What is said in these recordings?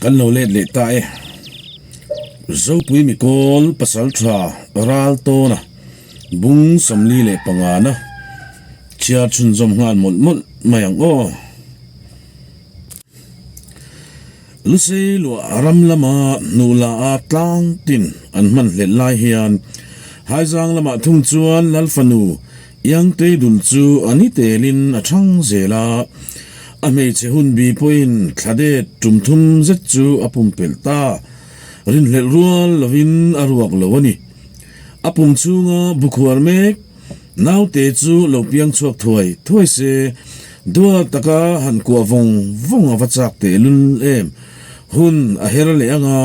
Kan lo let leh ta e. Zopui mikawl pasal tha ral tawna bung 45 na chhiar chhunzawm nghal mawlh mawlh mai ang aw. Lusei luah ram lama hnuh la a tlang tin an hman hlelh lai hian Haizang lamah thung chuan Lal fanu Iangtei dul chu a ni telin a thang zel a, a hmeichhe hun bi pawhin thla det tum thum zet chu a pumpelh ta. Rinhlelh rual lovin a ruak lo a ni. A pum chhunga bukhuar mek Naute chu lo piang chhuak thuai thuai se, dual taka han kuah vawng vawng a va chak tehlul em. Hun a her leh ang a,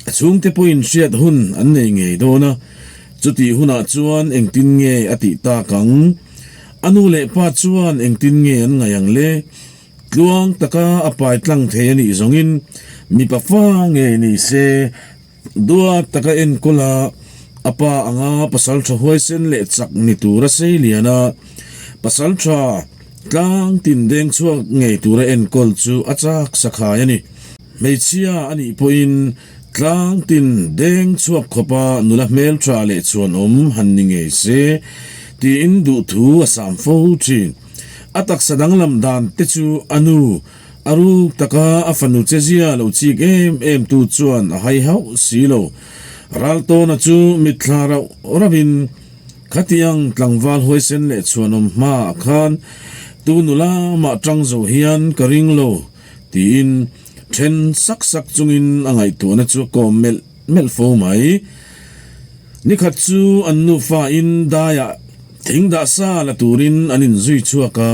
a chhungte pawhin hriat hun an nei ngei dawn a, chutih hunah chuan engtin nge a tih tak ang? A nu leh pa chuan engtin nge an ngaih ang le? Tluang taka a pai tlang thei a nih zawngin mipa fa ngei ni se, Duat taka enkawl a, a pa anga pasal tha huaisen leh chak ni tura sei lian a, pasal tha tlang tin deng chhuak ngei tura enkawl chu a chak sakhai a ni. Hmeichhia a nih pawhin tlang tin deng chhuak khawpa nula hmeltha leh chhuanawm han ni ngei se tiin duhthu a sam fo thin. A taksa danglam dan te chu a nu A ruk taka a fanu che zia lo chik em em tu chuan a hai hauh si lo. Raltawna chu mitthla rauh rauhin khatiang tlangval huaisen leh chhuanawm hmaah khan tu nula mah tang zo hian ka ring lo tiin then sak sak chungin a ngaihtuahna chu a kawm melh melh fo mai. Nikhat chu an nufa in daiah thing dah sa la turin an inzui chhuak a.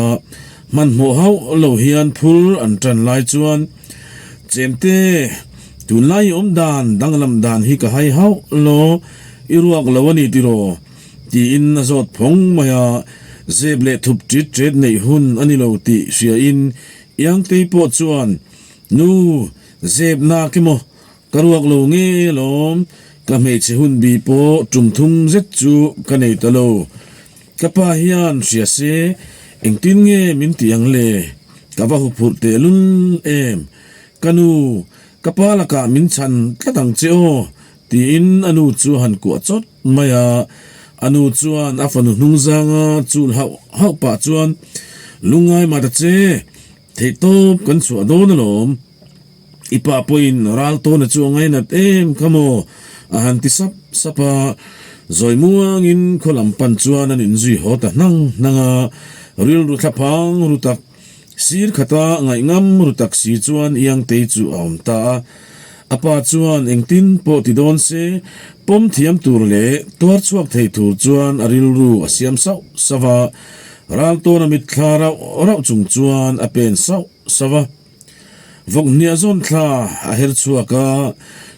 Hmanhmawh hauh lo hian phur an tan lai chuan, Chemte, tunlai i awm dan danglam dan hi ka hai hauh lo, i ruak lo a ni tiraw? tiin a zawt phawng mai a, zep leh thup ṭit ṭet neih hun a ni lo tih hriain Iangtei pawh chuan, Nu, zep nak emaw Ka ruak lo nge alawm, ka hmeichhe hun bi pawh tum thum zet chu ka nei ta lo. Ka pa hian hria se engtin nge min tih ang le? Ka va huphurh tehlul em? Ka nu, ka pa lakah min chhan tlat ang che aw, tiin a nu chu a han kuah chawt mai a. A nu chuan a fanu hnungzanga chul hauh hauh pah chuan, Lungngai mah ta che, theihtawp kan chhuah dawn alawm. I pa pawhin ral tawna chu a ngainat em kha maw? a han ti sap sap a. Zawi muangin khaw lam pan chuan an inzui haw ta hnang hnang a. Rilru thlaphang ru tak, sir khata ngaihngam ru tak si chuan Iangtei chu a awm ta a. A pa chuan engtin pawh ti dawn se, pawm thiam tur leh tuar chhuak thei tur chuan a rilru a siam sauh sauh a. Ral tawna mitthla rauh rauh chung chuan a pen sauh sauh a. Vawkhniah zawn thla a her chhuak a,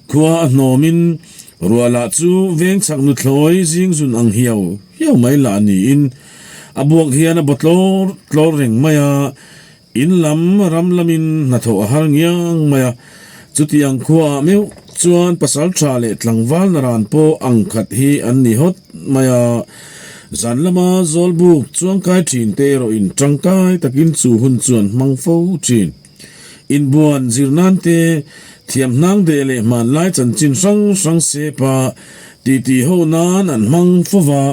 khua a hnawmin ruah lah chu veng chhak nuthlawi zing zun ang hiau hiau mai lah niin a buak hian a baw tlawr tlawr reng mai a, in lam ram lamin hnathawh a har ngiang mai a, chutiang khuaah meuh chuan pasal tha leh tlangval naran pawh ang khat hi an ni hawt mai a, zan lama zawlbuk chuangkai thin te erawhin tangkai takin chu hun chu an hmang fo thin. Inbuan zir nan te, thiam hnang deh leh hmanlai chanchin hrang hrang sepa titi ho nan an hmang fo va,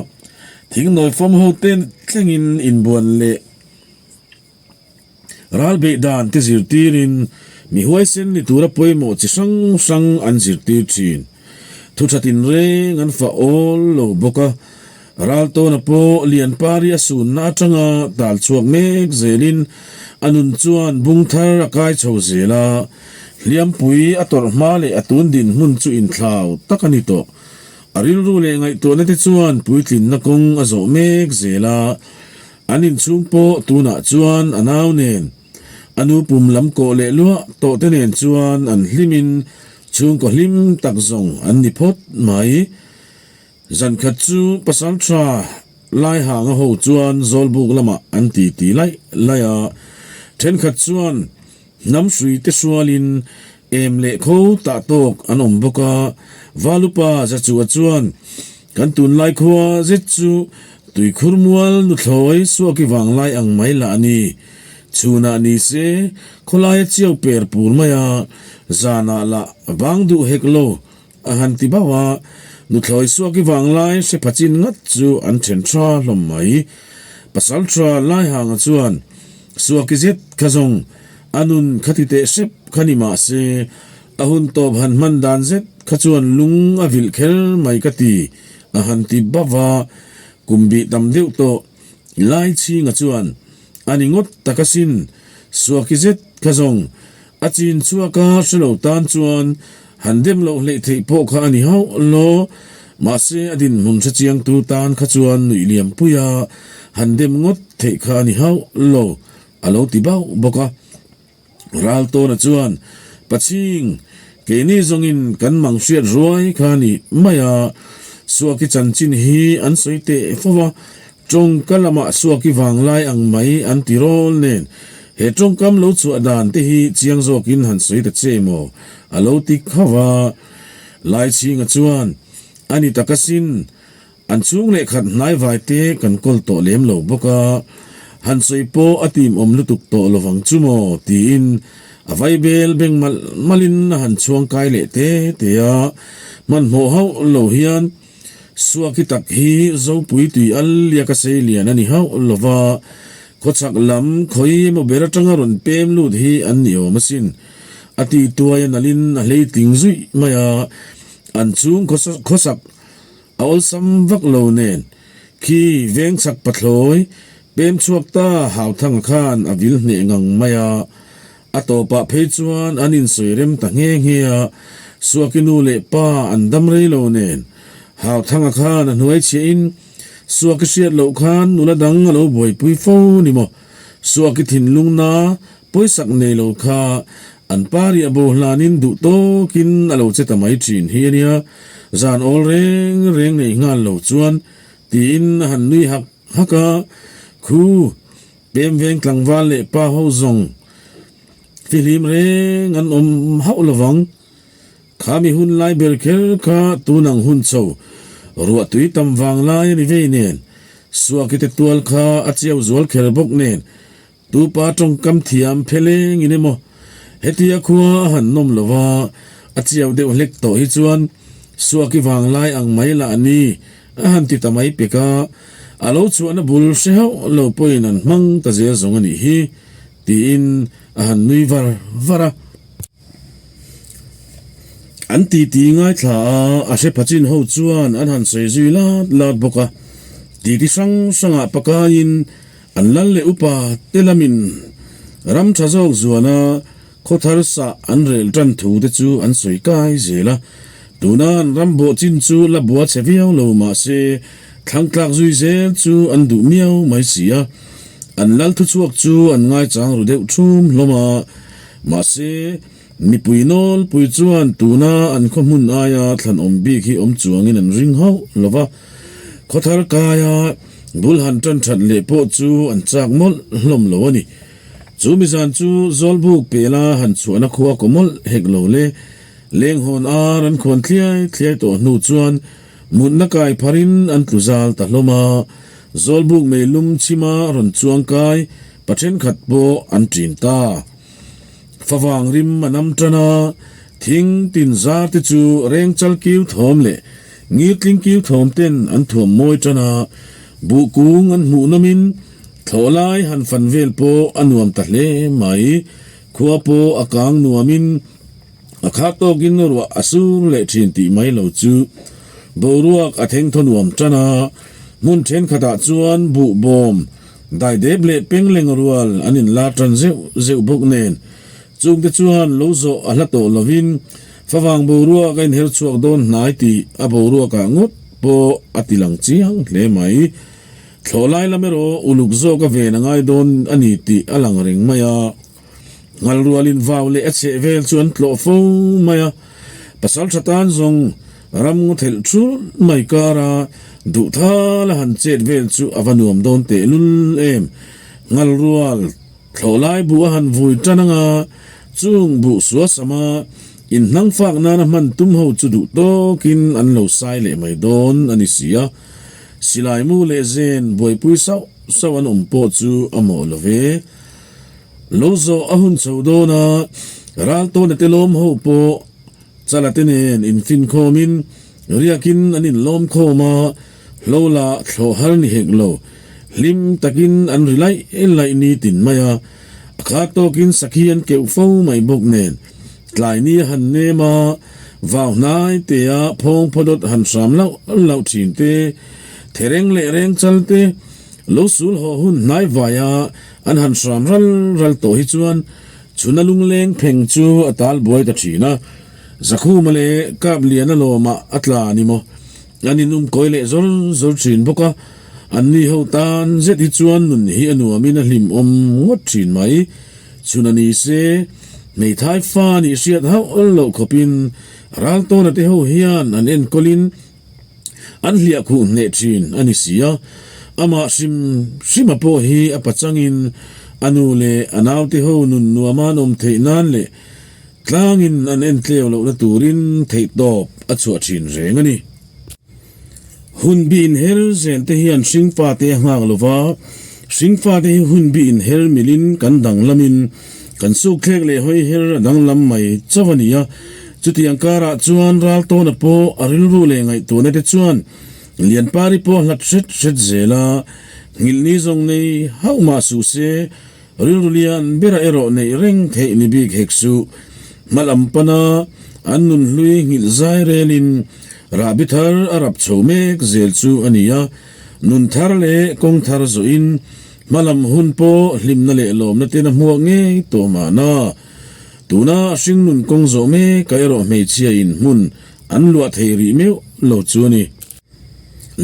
thingnawi fawm ho te thlengin inbuan leh Ral beih dan te zirtirin mi huaisen ni tura pawimawh chi hrang hrang an zirtir thin. Thu tha tinreng an fah awl lo bawk a, ral tawna pawh Lianpari a sunna atanga tal chhuak mek zelin a nun chuan bung thar a kai chho zel a, hliampui a tawrh hma leh a tun dinhmun chu inthlau tak a ni tawh. A rilru leh ngaihtuahna te chuan puitlinna kawng a zawh mek zel a, An inchhung pawh tunah chuan a nau nen, a nu pum lam kawh leh luah tawh te nen chuan an hlimin chhungkaw hlim tak zawng an ni phawt mai. Zankhat chu pasal tha Laihanga ho chuan Zawlbuk lamah an titi laih laih a, thenkhat chuan hnam hrui te hrualin em leh kho tah tawk an awm bawk a, Valupa Zachua chuan Kan tunlai khua zet chu tuikhur mual nuthlawi suaki vanglai ang mai lah a ni. Chhunah ni se, khawlaia chiau per pur mai a, zanah lah vang duh hek lo a han ti bauh a, nuthlawi suaki vanglai hre pha chin ngat chu an then tha hlawm mai. Pasal tha Laihanga chuan suaki zet kha zawng a nun kha ti teh hrep kha ni mah se, a hun tawp han hman dan zet kha chuan lung a vilh kher mai ka ti a han ti bauh a, kum bih tam deuh tawh Laichhinga chuan a ni ngawt tak asin, suaki zet kha zawng a chin chhuak a hre lo tan chuan han dem loh hleih theih pawh kha a ni hauh law, mahse a dinhmun hre chiangtu tan kha chuan nuih liam pui a han dem ngawt theih kha a ni hauh lo a lo ti bauh bawk a. Raltawna chuan, Paching, keini zawngin kan mang hriat ruai kha a ni mai a, Suaki chanchin hi an sawi teh fo va, tawngka lamah Suaki vanglai ang mai an ti rawl nen, he tawngkam lo chhuah dan te hi chiang zawkin han sawi ta che maw? a lo ti khauh a. Laichhinga chuan, A ni tak asin, An chhung leh khat hnaivai te kan kawl tawh lem lo bawk a, han sawi pawh a tim awm lutuk tawh lovang chu maw tiin a vaibel beng malh malhin a han chhuang kai leh te te a, hmanhmawh hauh lo hian Suaki tak hi Zopui tui al liaka sei lian a ni hauh lo va, khawchhak lam khawi emaw ber atanga rawn pem lut hi an ni awm asin. A ti tuai a nalhin a hleitling zuih mai a, an chhung khawsak A awlsam vak lo nen, khi veng chak pathlawi pem chhuak ta Hauthanga khan a vil hneh ngang mai a. A tawpah phei chuan an insawi rem ta nghe nghe a, Suaki nu leh pa an dam rei lo nen, Hauthanga khan a hnuai chhiahin Suaki hriat loh khan nula dang a lo buaipui fo ni maw? Suaki thinlung na Pawisak nei lo kha an pa riah bo hlanin duh tawkin a lo che ta mai thin hi a nia, zan awl reng reng nei nghal lo chuan tiin a han nui hak hak a, khu pem veng tlangval leh pa ho zawng fihlim reng an awm hauh lovang. Khami hun lai ber kher kha tunang hun chho ruah tui tam vang lai a ni vei nen, Suaki te tual kha a chiau zual kher bawk nen Tupa tawngkam thiam pheleng in emaw hetia khua a han nawm lo va, a chiau deuh hlek tawh hi chuan Suaki vanglai ang mai lah ni a han ti ta mai pek a, a lo chhuahna bul hre hauh lo pawhin an hmang ta zel zawng a nih hi tiin a han nui var var a. An titi ngaithla a, a hre phachin ho chuan an han sawi zui lat lat bawk a, titi hrang hrangah pakaiin An lal leh upa te lamin ram tha zawk zuana khawthar sah an rel tan thu te chu an sawi kai zel a. Tuna an ram bawh chin chu la bua chhe viau lo mah se thlangtlak zui zel chu an duh miau mai si a. An lal thuchhuak chu an ngaichang ru deuh thum hlawm a. Mahse, mipui nawlpui chuan tuna an khaw hmun aia thlanawm bik hi awm chuangin an ring hauh lo va. Khawthar kaia bul han tan that leh pawh chu an chak mawlh hlawm lo a ni. Chu mizan chu Zawlbuk pela han chhuahna khua kaw mawlh hek lo le. Lenghawn ar an khuan thliai thliai tawh hnu chuan mutna kai pharin an tlu zal ta hlawm a. Zawlbuk meilum chhima rawn chuang kai pa thenkhat pawh an ṭin ta. Favang rim a nam tan a, thing tin zar te chu reng chal kiu thawm leh ngirtling kiu thawm ten an thuam mawi tan a, buh kung an hmuh nawmin thlawh lai han fan vel pawh a nuam ta hle mai. Khua pawh a kang nuamin a khat tawkin ruah a sur leh thin tih mai lo chu boruak a theng thaw nuam tan a, hmun thenkhatah chuan buh bawm Daidep leh pengleng rual an inlar tan zeuh zeuh bawk nen, chungte chuan lo zawh a hla tawh lovin favang boruak a inher chhuak dawn hnai tih a boruakah ngawt pawh a ti lang chiang hle mai. Thlawh lai lam erawh uluk zawk a ven a ngai dawn a ni tih a lang reng mai a. Ngal rualin vau leh a chheh vel chu an tlawh fo mai a, pasal tha tan zawng ram ngaw thelh thulh mai kara duh thal a han chet vel chu a va nuam dawn teh lul em. Ngal rual thlawh lai buh a han vui tan anga chung buh sua sama inhnang fak nana hman tum ho chu duh tawkin an lo sai leh mai dawn a ni si a, silai mu leh zen buaipui sauh sauh an awm pawh chu a mawh lo ve. Lo zawh a hun chho dawn a, Raltawna te lawm ho pawh Chala te nen infinkhawmin riakin an inlawm khawm a, hlo lah thlawh har ni hek lo. Hlim takin an ri laih laih ni tin mai a, a khat tawkin sakhi an keuh fo mai bawk nen. Tlai ni a han nem a, vau hnai tea phawng phawdawt han hram lauh lauh thin te, thereng leh rengchal te, lo sul haw hun hnai vaia an han hram ral ral tawh hi chuan Chhuna lungleng pheng chu a tal buai ta thin a, Zakhuma leh Kapliana lawmah a tla a ni maw? An inum kawi leh zawr zawr thin bawk a, anni ho tan zet hi chuan nun hi a nuamin a hlimawm ngawt thin mai. Chhuna ni se, hmeithai fa nih hriat hauh loh khawpin Raltawna te ho hian an enkawlin An hliah khuh hneh thin a ni si a, amah hrim hrima pawh hi a pachangin a nu leh a naute ho nun nuama an awm theih nan leh tlangin an entleu lohna turin theihtawp a chhuah thin reng a ni. Hun bi inher zel te hian hringfate a nghak lo va, hringfate hi hun bi inher milin kan danglamin Kan sukthlek leh hawi her a danglam mai chauh a ni a, chutiang karah chuan Raltawna pawh a rilru leh ngaihtuahna te chuan Lianpari pawh a hlat hret hret zel a, nghilhni zawng nei hauh mah suh se, rilru lian bera erawh neih reng theih ni bik hek suh. Hma lam pana an nunhlui nghilh zai relin rahbi thar a rap chho mek zel chu a ni a, nun thar leh kawng thar zawhin Hma lam hun pawh hlimna leh lawmna ten a hmuak ngei tawh mahna. Tuna hringnun kawng zawh mek a erawh hmeichhia in hmun an luah thei rih meuh lo chu a ni.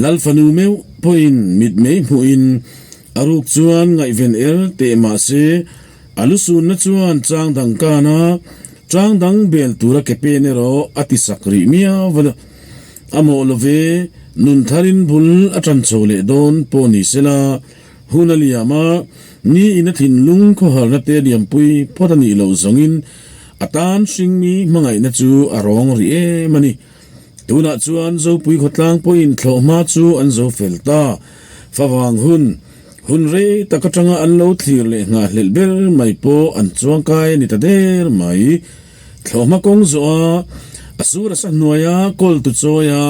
Lal fanu meuh pawhin mitmei hmuhin a ruk chuan ngaihven er teh mah se a lusunna chuan chang dang kan a, chang dang bel tura ke pen erawh a ti sak rih miau a. A mawh lo ve, nun tharin bul a tan chho leh dawn pawh ni sela, hun a liam a, ni in a thinlung khawharna te liampui phawt a nih loh zawngin a tan hringmi hmangaihna chu a rawng rih em a ni. Tunah chuan Zopui khawtlang pawhin thlawh hma chu an zo fel ta. Favang hun, hun rei tak atanga an lo thlir leh nghahhlelh ber mai pawh an chuangkai a ni ta der mai. Thlawhhma kawng zawh a, a sur a sa hnuaia kawl tu chawi a,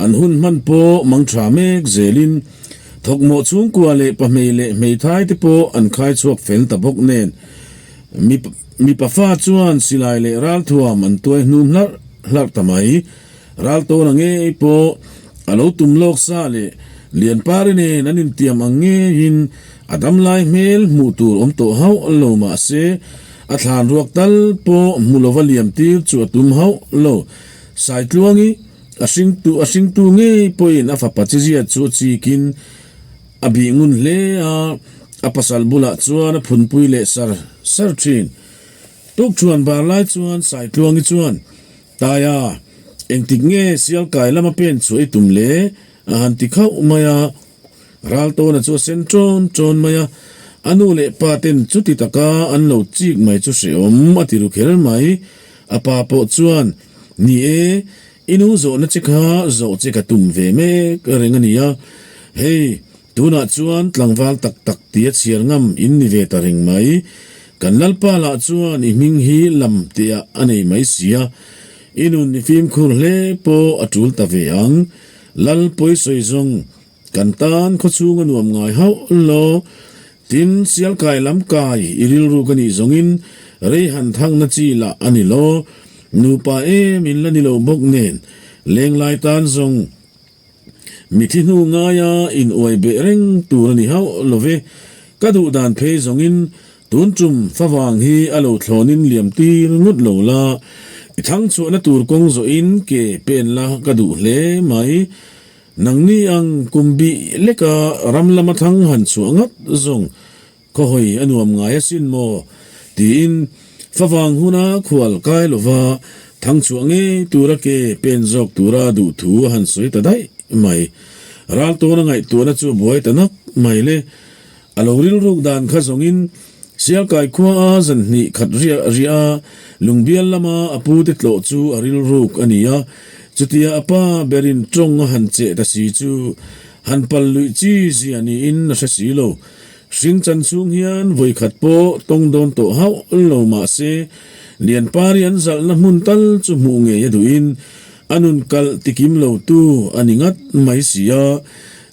an hun hman pawh mang tha mek zelin thawkmawh chhungkua leh pahmei leh hmeithai te pawh an khai chhuak fel ta bawk nen mipa fa chuan silai leh ralthuam an tuai hnum hlarh hlarh ta mai. Raltawna ngei pawh a lo tum lawk sa leh Lianpari nen an intiam ang ngeiin a damlai hmel hmuh tur awm tawh hauh lo mah se a thlan ruak tal pawh hmu lova liam tir chu a tum hauh lo. Saitluangi a hringtu a hringtu ngei pawhin a fapa chizia chu a chikin a bih ngun hle a, a pasal bulah chuan a phunpui leh sar sar thin. Tukṭhuan bar lai chuan Saitluangi chuan Taia, engtik nge Sialkai lama pen chhuah i tum le? a han ti khauh mai a. Raltawna chu a sen ṭawn ṭawn mai a, a nu leh pa ten chuti taka an lo chik mai chu hrehawm a ti ru kher mai. A pa pawh chuan, Ni e, i nu zawhna che kha zawh che ka tum ve mek reng a nia. Hei, Tunah chuan tlangval tak tak tia chhiar ngam in ni ve ta reng mai. Kan Lalpa lah chuan i hming hi lam tihah a nei mai sia. I nun i fimkhur hle pawh a tul ta ve ang. Lal pawi sawi zawng kan tan khawchhung a nuam ngai hauh lo. Tin, sialkai lam kai i rilru ka nih zawngin rei han thangna chi lah a ni lo. Nupa em in la ni lo bawk nen lenglai tan zawng Mithi hnu ngaia in uai beh reng tur a ni hauh lo ve. Ka duh dan phei zawngin tun tum favang hi a lo thlawnin liam tir ngut lo la, i thang chhuahna tur kawng zawhin ke pen la ka duh hle mai. Nangni ang kum bih leka ram lama thang han chhuah ngat zawng Khaw hawi a nuam ngai asin maw? tiin favang huna khual kai lova thang chhuah ngei tura ke pen zawk tura duh thu a han sawi ta daih mai. Raltawna ngaihtuahna chu a buai ta nak mai le. A lo rilruk dan kha zawngin Sialkai khua a zan hnih khat riah riah a, Lungbial lama a pute tlawh chu a rilruk a ni a, chutia a pa berin tawng a han cheh ta si chu han pal luih chi zia niin a hre si lo. Hring chan chhung hian vawikhat pawh tawng dawn tawh hauh lo mah se, Lianpari an zalhna hmun tal chu hmuh ngei a duhin a nun kalh tikim lo tu a ni ngat mai si a.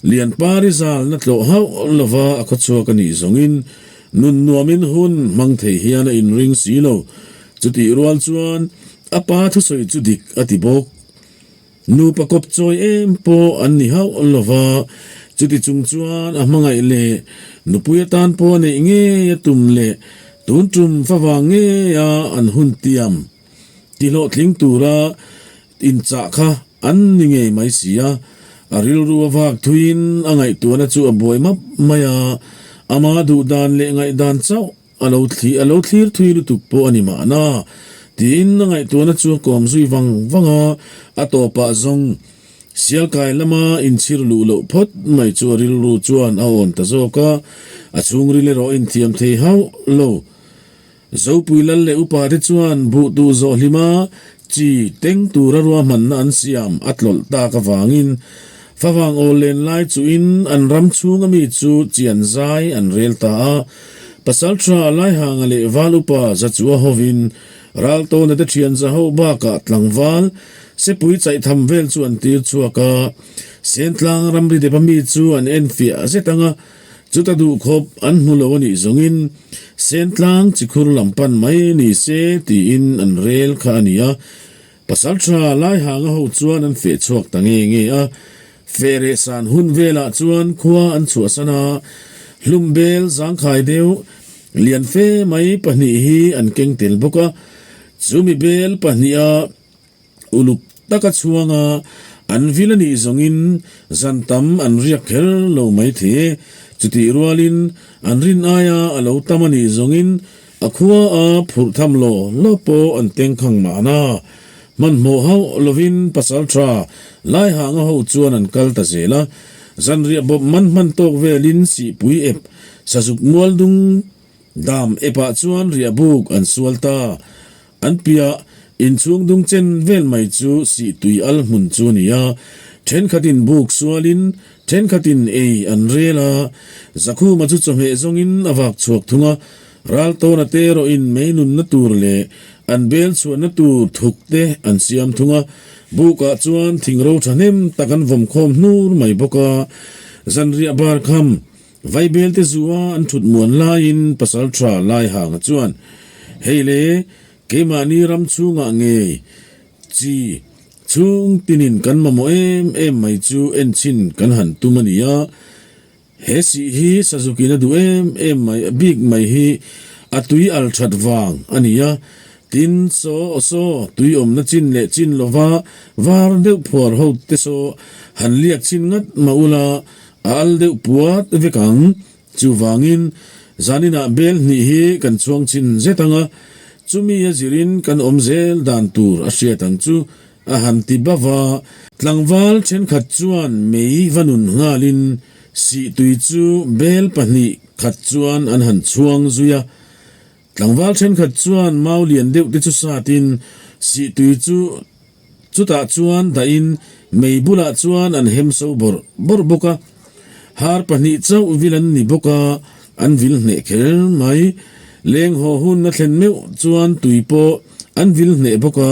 Lianpari zalna tlawh hauh lova a khawchhuak a nih zawngin nun nuamin hun hmang thei hian a inring si lo. Chutih rual chuan a pa thusawi chu dik a ti bawk. Nupa kawp chawi em pawh an ni hauh lo va, chuti chung chuan a hmangaih leh nupui atan pawh a neih ngei a tum leh tun tum fa vang ngeia an hun tiam tihlawhtling tura inchah kha an ni ngei mai si a. A rilru a vak thuiin a ngaihtuahna chu a buai map mai a, ama duhdan leh ngaihdan chauh A lo thli a lo thlir thui lutuk pawh a ni mahna, tiin a ngaihtuahna chu a kawm zui vang vang a, a tawpah zawng Sialkai lama inchhir luh loh phawt mai chu a rilru chuan a awn ta zawk a, a chhungril erawh a inthiam thei hauh lo. Zopui lal leh upa te chuan buh duh zawh hlima chi teng tura ruahmanna an siam a tlawlh tak avangin favang awl len lai chuhin an ram chhunga mi chu chian zai an rel ta a, Pasalṭha Laihanga leh Val Upa Zachua hovin Raltawna te ṭhian za ho bakah tlangval sepui chaihtham vel chu an tir chhuak a, Sentlang ramri dep ami chu an en fiah zet ang a, chuta duhkhawp an hmu lo a nih zawngin Sentlang chikhur lam pan mai ni se tiin an rel kha a ni a. Pasalṭha Laihanga ho chuan an feh chhuak ta nge nge a, feh reh san hun velah chuan khua an chhuahsan a, hlum bel zangkhai deuh lian fe mai pahnih hi an keng tel bawk a, chumi bel pahniha uluk taka chhuanga an vil a nih zawngin zan tam an riak kher lo mai thei e, chutih rualin an rin aia a lo tam a nih zawngin A khua a phurh tham law law pawh an tengkhang mahna. Hmanhmawh hauh lovin pasalṭha Laihanga ho chuan an kal ta zel a. Zanriah bawp man hman tawk velin sihpui ep sazuk mual dung dam epah chuan riah buk an sual ta. An piah inchhung dung chen vel mai chu sihtui al hmun chu a ni a. Thenkhatin buk sualin Thenkhatin ei an rel a, Zakhuma chu chawhmeh zawngin a vak chhuak thung a, Raltawna te erawhin mei nunna tur leh an bel chhuahna tur thuk te an siam thung a, bukah chuan thingro thahnem tak an vawm khawm hnur mai bawk a. Zanriah bar kham, Vaibel te zua an thut muan laiin Pasaltha Laihanga chuan, Hei le, keimahni ram chhungah ngei Chi, chhung tinin kan mamawh em em mai chu en chhin kan han tum a ni a, he sih hi Sazukin a duh em em mai bik mai hi a tui al that vang a ni a, tin saw saw tui awmna chin leh chin lova var deuh phuar ho te saw han liak chhin ngat mah ula a al deuh puat vek ang. Chuvangin, zaninah bel hnih hi kan chhuang chhin zet ang a, chumi a zirin kan awm zel dan tur a hriat ang chu, a han ti bauh a. Tlangval thenkhat chuan mei va nun nghalin sihtui chu bel pahnih khat chuan an han chhuang zui a. Tlangval thenkhat chuan mau lian deuh te chu satin sihtui chu Chutah chuan dahin mei bulah chuan an hem so bawrh bawrh bawk a, har pahnih chauh vil an ni bawk a, an vil hneh kher mai. Leng haw hun a thlen meuh chuan tui pawh an vil hneh bawk a,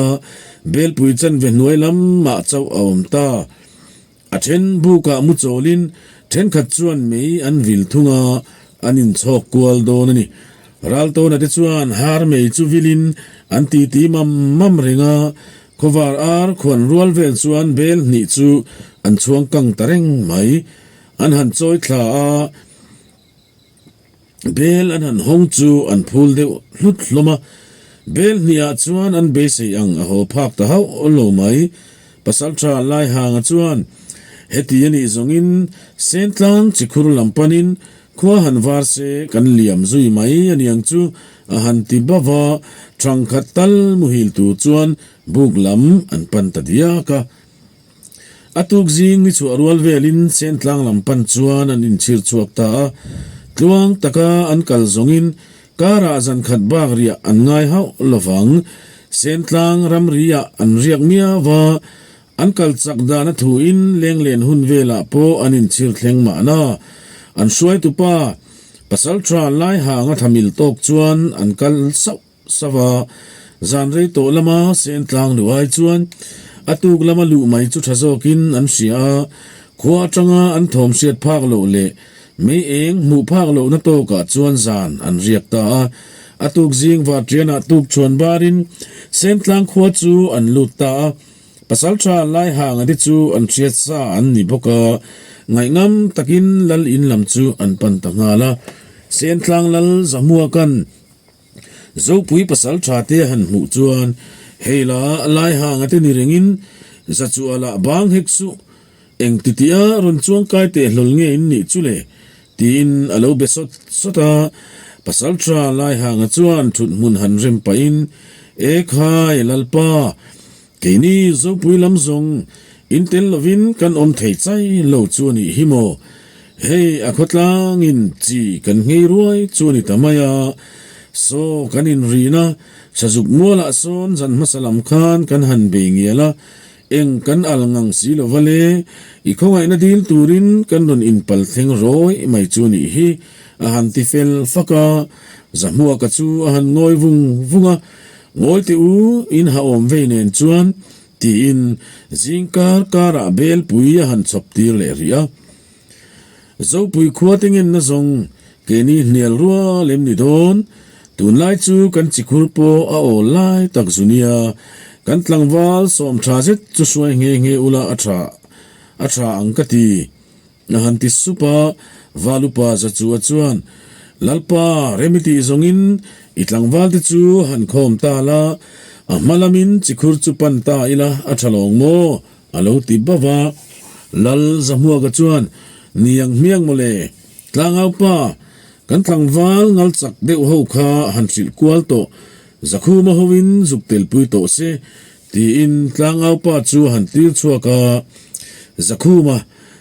belpui chanve hnuai lamah chauh a awm ta. A then bukah mu chawlin thenkhat chuan mei an vil thung a, an inchhawk kual dawn a ni. Raltawna te chuan har mei chu vilin an titi mam mam reng a, khawvar ar khuan rual vel chuan bel hnih chu an chhuang kang ta reng mai. An han chawi thla a. Bel an han hawng chu an phul deuh hlut hlawm a, bel hniah chuan an beisei ang a haw phak ta hauh lo mai. Pasalṭha Laihanga chuan heti a nih zawngin Sentlang chikhur lam panin khua han var se kan liam zui mai a niang chu a han ti bauh a, ṭhangkhat tal muhil tur chuan buk lam an pan ta diak a. A tuk zing ni chhuah rual velin Sentlang lam pan chuan an inchhir chhuak ta a, tluang taka an kal zawngin karah zan khat bak riah an ngai hauh lovang. Sentlang ramriah an riak miau va, an kal chak dan a thuin lenglen hun velah pawh an inchhir thleng mahna. An hruaitupa. Pasalṭha Laihanga thamil tawk chuan an kal sauh sauh a, zan rei tawh lama Sentlang luh ai chuan a tuk lama luh mai chu ṭha zawkin an hria a, khua aṭanga an thawm hriat phak loh leh mei eng hmuh phak lohna tawkah chuan zan an riak ta a. A tuk zing varṭianah tuk chhuan barin Sentlang khua chu an lut ta a. Pasalṭha Laihanga te chu an hriat sa an ni bawk a, ngaihngam takin lal in lam chu an pan ta nghal a. Sentlang lal Zahmuaka'n Zopui pasalṭha te a han hmuh chuan, Hei la, Laihanga te ni rengin Zachuah bang hek suh, eng titia rawn chuangkai teh hlawl nge in nih chu le? tiin a lo be sawt sawt a. Pasalṭha Laihanga chuan ṭhut hmun han rem pahin, E khai, Lalpa, Keini Zopui lam zawng in tel lovin kan awm thei chai lo chu a nih hi maw? Hei a khawtlangin chi kan nghei ruai chu a ni ta mai a, saw kan inrina Sazuk mualah sawn zan hmasa lam khan kan han bei ngial a, eng kan al ngang si lo va le, i khawngaihna dil turin kan rawn inpal thleng rawi mai chu a nih hi, a han ti fel fak a, Zahmuaka chu a han ngawi vung vung a. Ngawi teh u, in ha awm vei nen chuan, tiin zing kar karah belpui a han chhawp tir leh rih a. Zopui khua te ngenna zawng keini hnial rual em ni dawn? Tunlai chu kan chikhur pawh a awl lai tak zu nia, kan tlangval sawm tha zet chu hruai nghe nghe ula a tha a tha ang ka ti. A han ti sup a, Valupa Zachua chuan, Lalpa, rem i tih zawngin i tlangvalte chu han khawm ta la, a hma lamin chikhur chu pan ta ila a tha lawng maw? a lo ti bauh a. Lal Zahmuaka chuan, Niang hmiang mawle, tlangaupa, kan tlangval ngal chak deuh ho kha han hrilh kual tawh, Zakhuma hoin zuk telpui tawh se, Tiin tlangaupa chu a han tir chhuak a, Zakhuma,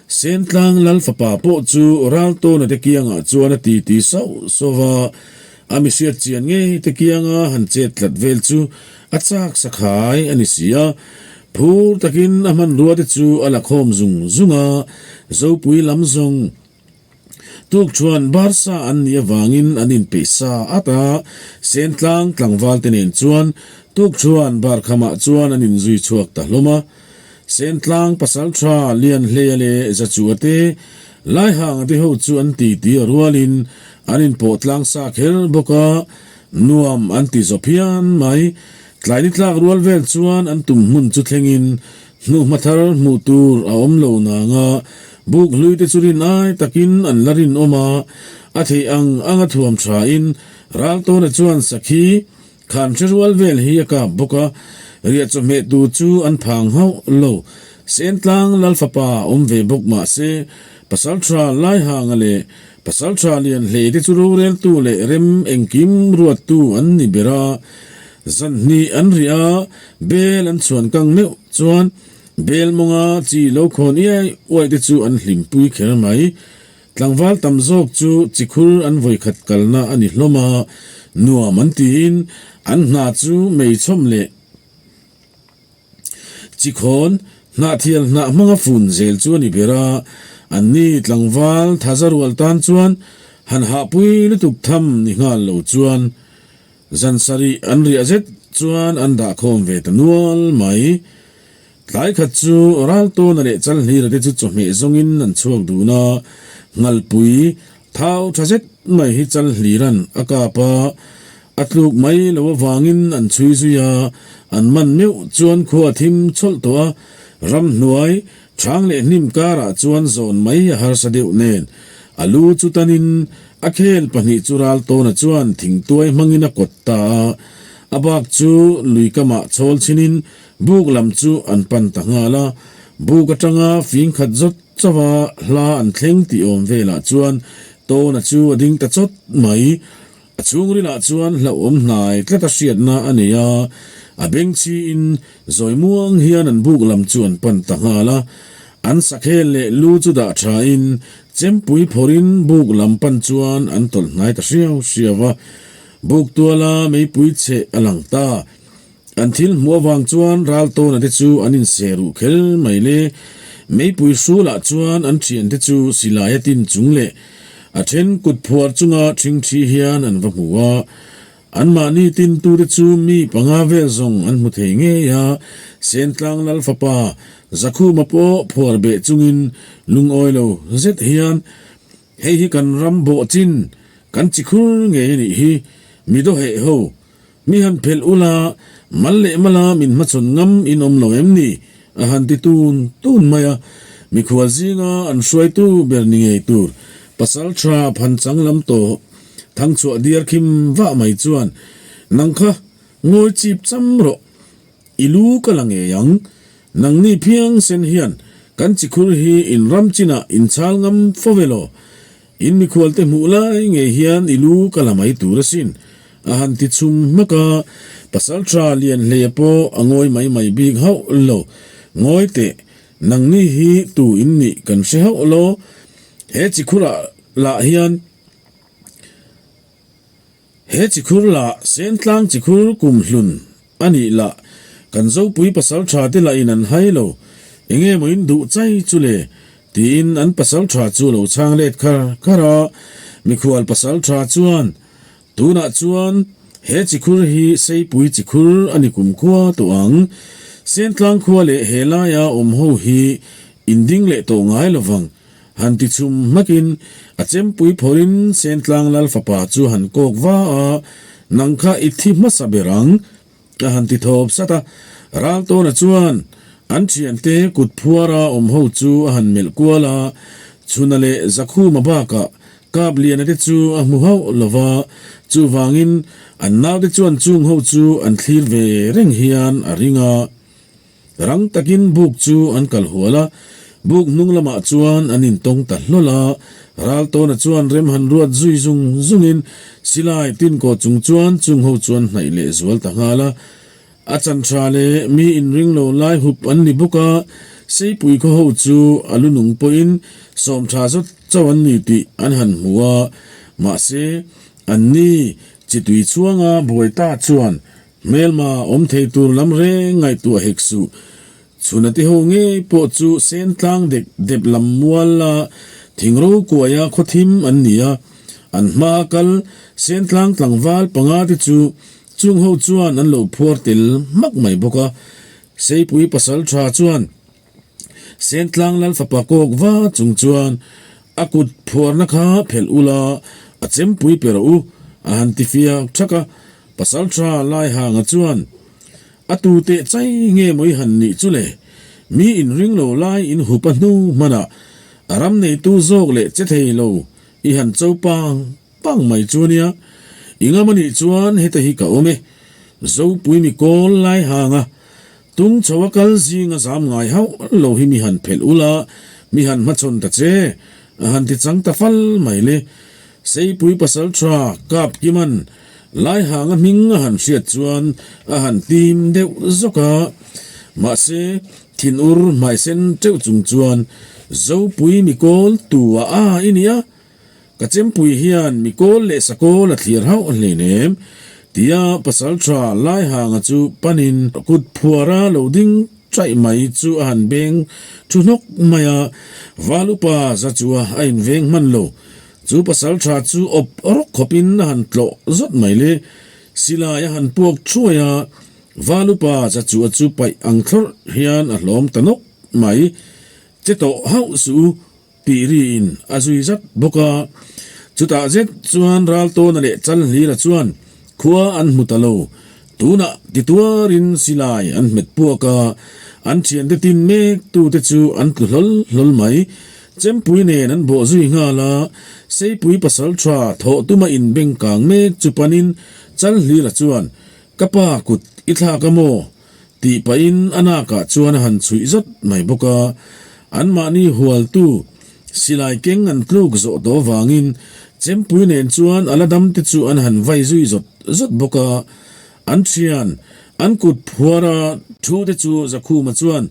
Sentlang Lal fapa pawh chu Raltawna te kiangah chuan a titi sauh sauh va, a mi hriat chian ngei te kianga han chet tlat vel chu a chak sakhai a ni si a. Phur takin a hmanrua te chu a la khawm zung zung a, Zopui lam zawng Tukṭhuan Barca an nih avangin an inpeih sa at a, Sentlang tlangval te nen chuan tukṭhuan barkhamah chuan an inzui chhuak ta hlawm a. Sentlang pasalṭha Lianhleia leh Zachua te, Laihanga te ho chu an titi a rualin an inpawh tlang sa kher bawk a, nuam an ti zaw phian mai. Tlai ni tlak rual vel chuan an tum hmun chu thlengin Hnuhma thar hmuh tur a awm lo nanga buk hlui te chu rin ai takin an la rinawm a, a theih ang anga thuam thain Raltawna chuan sakhi khan hre rual vel hi a kap bawk a, riah chawhmeh tur chu an phang hauh lo. Sentlang Lalfapa awm ve bawk mah se, Pasaltha Laihanga leh Pasaltha Lianhlei te chu roreltu leh rem engkim ruattu an ni ber a, zan hnih an riah a, Bel an chhuan kang meuh chuan bel mawnga chi lo khawn iai uaih te chu an hlimpui kher mai. Tlangval tam zawk chu chikhur an vawikhat kalna a ni hlawm a, nuam an tiin an hna chu meichhawm leh chikhawn hnahthial hnah hmanga fun zel chu a ni ber a, anni tlangval thaza rual tan chuan han hahpui lutuk tham ni nghal lo chuan Zan sarih an riah zet chuan an dah khawm ve ta nual mai. Tlai khat chu Raltawna leh Chalhlira te chu chawhmeh zawngin an chhuak dun a, Nghalpui thau tha zet mai hi Chalhlira'n a kap a, a tluk mai lo avangin an chhui zui a, an man meuh chuan khua thim chhawlh tawh a, ramhnuai Chang leh hnim karah chuan zawn mai a harsa deuh nen, a lu chu tanin a khel pahnih chu Raltawna chuan thingtuai hmangin a kawt ta a, a bak chu lui kamah chhawl chhinin buk lam chu an pan ta nghal a, buk atanga fing khat zawt chauha hla an thleng tih awm velah chuan Tawna chu a ding ta chawt mai. A chhungrilah chuan hlauhawm hnai tlat a hriatna a nei a, a bengchhiin zawi muang hian an buk lam chu an pan ta nghal a. An sakhel leh lu chu dah thain chempui phawrhin buk lam pan chuan an tawlh hnai ta hriau hriau a. Buk tuala meipui cheh a lang ta. An thil hmuh avang chuan Raltawna te chu an inse ruh kher mai le. Meipui hrulah chuan an thiante chu silai a tin chung leh. A then kut phuar chunga ṭhingṭhi hian an va hmu a. Anmahni tintute chu mi panga vel zawng an hmu thei ngei a, Sentlang Lal fapa Zakhuma pawh phuar beh chungin lungawi lo zet hian, Hei hi kan ram bawh chin, kan chi khur ngei a nih hi, mi dawheh ho, Mi han phelh ula, mal leh mala min hmachhawn ngam in awm lo em ni? a han ti tun tun mai a. Mikhual zinga an hruaitu ber ni ngei tur pasal tha phanchang lam tawh thangchhuah diar khim vah mai chuan, Nang kha ngawi chip cham rawh, i lu ka la ngei ang. Nangni phiang sen hian kan chikhur hi in ram chinah in chhal ngam fo ve law? In mikhualte hmuh lai ngei hian i lu ka la mai tur asin, a han ti chhum hmak a. Pasalṭha Lianhleia pawh a ngawi mai mai bik hauh lo. Ngawi teh, nangni hi tu in nih kan hre hauh lo. He chikhurah lah hian. He chikhur lah Sentlang chikhur kum hlun a nih lah kan Zopui pasalṭha te lahin an hai lo, enge maw in duh chai chu le? tiin an pasalṭha chu lo chhang let khar khar a. Mikhual pasalṭha chuan, Tunah chuan he chikhur hi Seipui chikhur a ni kumkhua tawh ang. Sentlang khua leh he laia awm ho hi in ding leh tawh ngai lovang. Han ti chhum hmakin a chempui phawrhin Sentlang Lal fapa chu han kawk va a, Nang kha i thi hmasa ber ang, a han ti thawp sat a. Raltawna chuan an thiante kut phuara awm ho chu a han melh kual a, Chhuna leh Zakhuma bakah Kapliana te chu a hmu hauh lo va, chuvangin an naute chuan chung ho chu an thlir ve reng hian a ring a. Rang takin buk chu an kal hual a, buk hnung lamah chuan an intawng ta hlawl a. Raltawna chuan rem han ruat zui zung zungin silai tinkaw chung chuan chung ho chuan hnaih leh zual ta nghal a. A chan tha leh mi inring lo lai hup an ni bawk a, Seipui khaw ho chu a lu nung pawhin sawm tha zawt chauh an ni tih an han hmu a, mahse anni chitui chhuanga buai ta chuan Hmelma awm thei tur lam reng ngaihtuah hek suh. Chhuna te ho ngei pawh chu sen tlang dek dep lam mual la thing ro kuaia khaw thim an ni a, an hma a kal sen tlang tlangval panga te chu chung ho chuan an lo phuar tel hmak mai bawk a. Seipui pasal tha chuan Sentlang Lal fapa kawk va chung chuan a kut phuarna kha phelh ula a chempui pe rawh u a han ti fiak thak a. Pasaltha Laihanga chuan a tu teh chai nge maw i han nih chu le? Mi inring lo lai in hup a hnu hmanah a ram neitu zawk leh che thei lo i han cho pang pang mai chu ania. I ngam anih chuan heta hi ka awm e. Zopui mi kawl Laihanga Tung chho a kal zinga zam ngai hauh lo hi mi han phelh ula, mi han hmachhawn ta che, a han ti chang ta fal mai le. Seipui pasal tha Kap Kiman Laihanga hming a han hriat chuan a han tim deuh zawk a. Mahse, thinur hmaisen teuh chung chuan Zopui mi kawl tu a a i nia, Ka chempui hian mi kawl leh sakawl a thlir hauh hleinem, tia pasalṭha Laihanga chu panin kut phuara lo ding chaih mai chu a han beng thu hnawk mai a, Val upa za chua a inveng hman lo. Chu pasalṭha chu awp rawk khawpin a han tlawh zawt mai le. Silai a han puak thuai a, Val upa za chua chu paih ang thlawrh hian a hlawm ta nawk mai. Che tawh hauh suh u, Tih riin a zui zat bawk a. Chutah zet chuan Raltawna leh Chalhlira chuan khua an hmu ta lo. Tunah tituarin silai an hmet puak a, an thiante tin mek tute chu an tlu hlawl hlawl mai. Chempui nen an bawh zui nghal a, Seipui pasal tha thawh tuma inbeng kang mek chu panin Chalhlira chuan, Ka pa kut i thlak a maw? Tih pahin a nakah chuan a han chhuih zawt mai bawk a, anmahni hualtu silai keng an tluk zawh tawh avangin chempui nen chuan a la dam te chu an han vai zui zawt zawt bawk a, an thian an kut phuara thu te chu Zakhuma chuan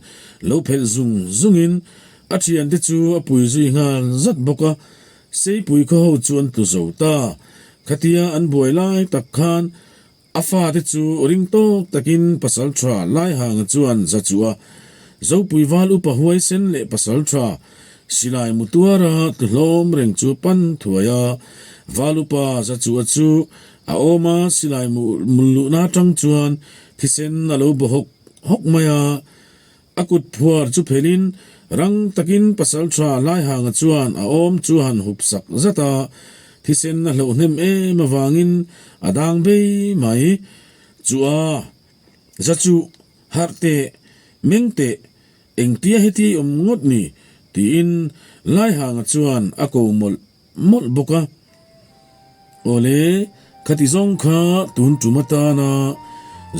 lo phelh zung zungin a thiante chu a pui zui nghal zat bawk a, Seipui khaw ho chu an tlu zo ta, khatia an buai lai tak khan A fate chu ring tawk takin Pasalṭha Laihanga chuan za chu a Zopui val upa huaisen leh Pasalṭha. Silai mu tuara tlu hlawm reng chu pan thuai a, Valupa Zachua chu a awm a, silai mu luhna atang chuan thisen a lo baw hawk hawk mai a. A kut phuar chu phelin rang takin pasaltha Laihanga chuan a awm chu a han hup sak zat a, thisen a hloh hnem em avangin a dang bei mai. Chu a Zachu, harh teh, meng teh, Engtia heti awm ngawt ni? tiin Laihanga chuan a ko mawlh mawlh bawk a. Awle, khati zawng kha tun tum atana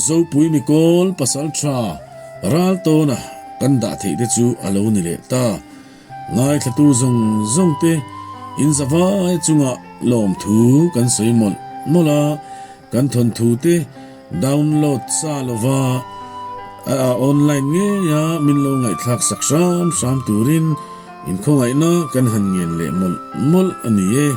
Zopui Mikawl pasaltha ral tawna kan dah theih te chu a lo ni leh ta. Ngaithlatu zawng zawng te inzavai chungah lawmthu kan sawi mawlh mawlh a. Kan thawnthu te download sa lova a online ngeia min lo ngaihthlak sak hram hram turin inkhawngaihna kan han ngen leh mawlh mawlh a ni e.